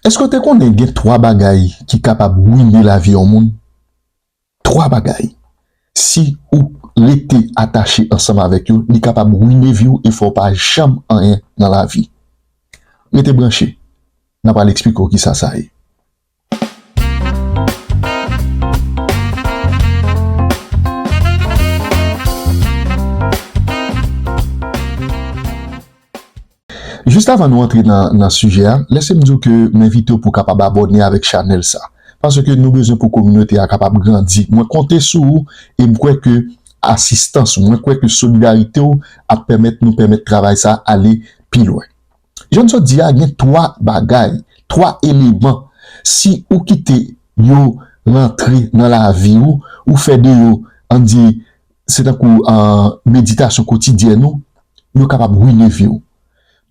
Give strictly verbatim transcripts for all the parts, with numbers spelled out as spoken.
Èske w te konnen gen twa bagay ki kapab wine lavi yon moun? Twa bagay. Si ou rete atache ansanm avèk yo, li kapab wine vi w e fè w pa janm anyen nan lavi. Rete branche, n a pral eksplike w kisa sa ye. Jis avan nou antre nan, nan sijè a, lèse m di w ke m envite w pou w kapab abòne avèk chanèl sa. Paske nou bezwen pou kominote a kapab grandi. Mwen konte sou ou e m kwè ke asistans ou, mwen kwè ke solidarite w ap pèmèt nou pèmèt travay sa ale pi lwen. Jan m sot di a, gen twa bagay, twa eleman. Si ou kite yo rantre nan lavi ou, ou fè de yo, ann di, se tankou, ah, meditasyon kotidyèn ou, yo kapab wine vi w.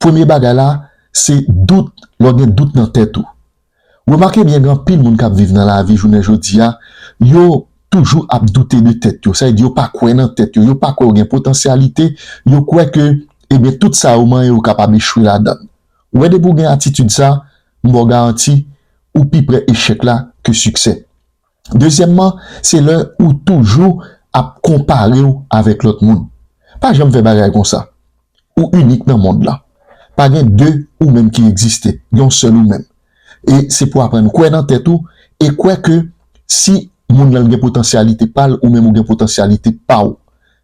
Premye bagay la, se dout, lè w gen dout nan tèt ou. Remake byen, gen anpil moun k ap viv nan lavi jounen jodi a, yo toujou ap doute de tèt yo. Sa vle di yo pa kwè nan tèt yo, yo pa kwè yo gen potansyalite, yo kwè ke, ebyen, tout sa yo manyen yo kapab echwe ladan l. Ou wè, depi w gen atitid sa, m ba w garanti, ou pi pre echèk la ke siksè. Dezyèmman, se lè ou toujou ap konpare w avèk lòt moun. Pa janm fè bagay konsa. Ou inik nan mond lan. Pa gen de ou menm ki egziste, gen yon sèl ou menm. E se pou aprann kwè nan tèt ou e kwè ke si moun nan gen potansyalite pa l, ou menm ou gen potansyalite pa w.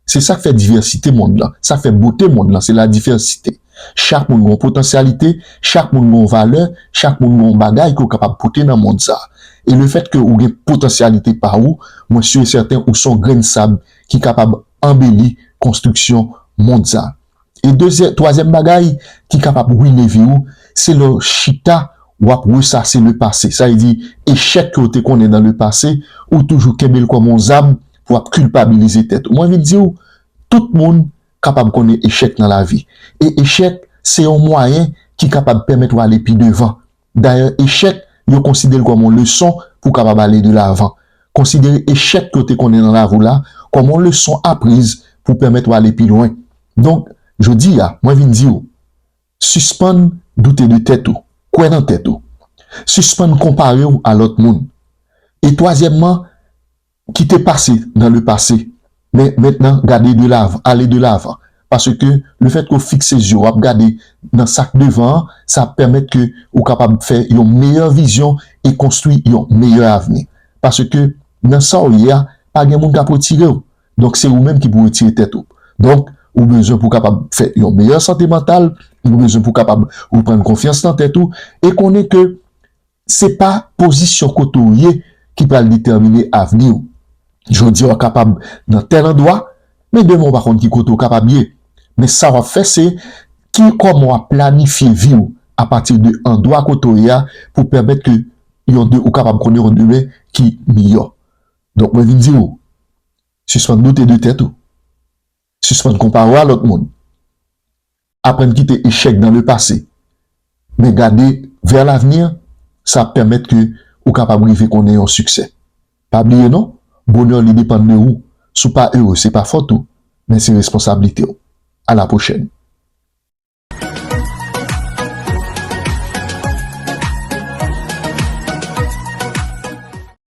Se sa k fè divèsite mond lan, sa k fè bote mond lan, se ladivèsite. Chak moun gen yon potansyalite, chak moun gen yon valè, chak moun gen yon bagay ke w kapab pote nan mond sa. E lefètke ou gen potansyalite pa ou, mwen si e sèten ou se yon grenn sab ki kapab anbeli konstriksyon mond sa. E dezyè-, twazyèm bagay ki kapab wine vi w, se lè w chita, w ap resase lepase. Sa vle di, echèk ke w te konnen nan lepase, ou toujou kenbe l kòm yon zam pou w ap kilpabilize tèt ou. Mwen vin di w, tout moun kapab konnen echèk nan lavi. E echèk, se yon mwayen ki kapab pèmèt w ale pi devan. Dayè, echèk, yo konsidere l kòm yon leson pou w kapab ale de lavan. Konsidere echèk ke w te konnen nan lavi w la kòm yon leson apriz pou pèmèt w ale pi lwen. Donk, jodi a, mwen vin di w, sispann doute de tèt ou, kwè nan tèt ou. Sispann konpare w a lòt moun. E twazyèmman, kite pase nan lepase, men mentnan gade de lavan, ale de lavan. Paske lefètke w fikse zye w, w ap gade nan sa k devan an, sa ap pèmèt ke ou kapab fè yon meyè vizyon e konstwi yon meyè avni. Paske nan sa w ye a, pa gen moun k ap retire w. Donk, se ou menm ki pou retire tèt ou. Donk, ou bezwen pou w kapab fè yon meyè sante mantal, ou bezwen pou w kapab reprann konfyans nan tèt ou, e konnen ke se pa pozisyon kote w ye ki pral detèmine avni w. Jodi a, w kapab nan tèl andwa, men demen w pa konn ki kote w kapab ye. Men sa w ap fè, se ki kòman w ap planifye vi w apati de andwa kote w ye a pou pèmèt ke yon de, ou kapab konnen yon demen ki miyò. Donk, mwen vin di w, sispann doute de tèt ou. Sispann konpare w a lòt moun. Aprann kite echèk dans le passé. Men gade vers l'avenir, sa ap pèmèt ke ou kapab rive konnen yon siksè. Pa bliye non, bonè li depann de ou. Si w pa ere, se pa fòt ou, men se responsablite w. A la pwochèn.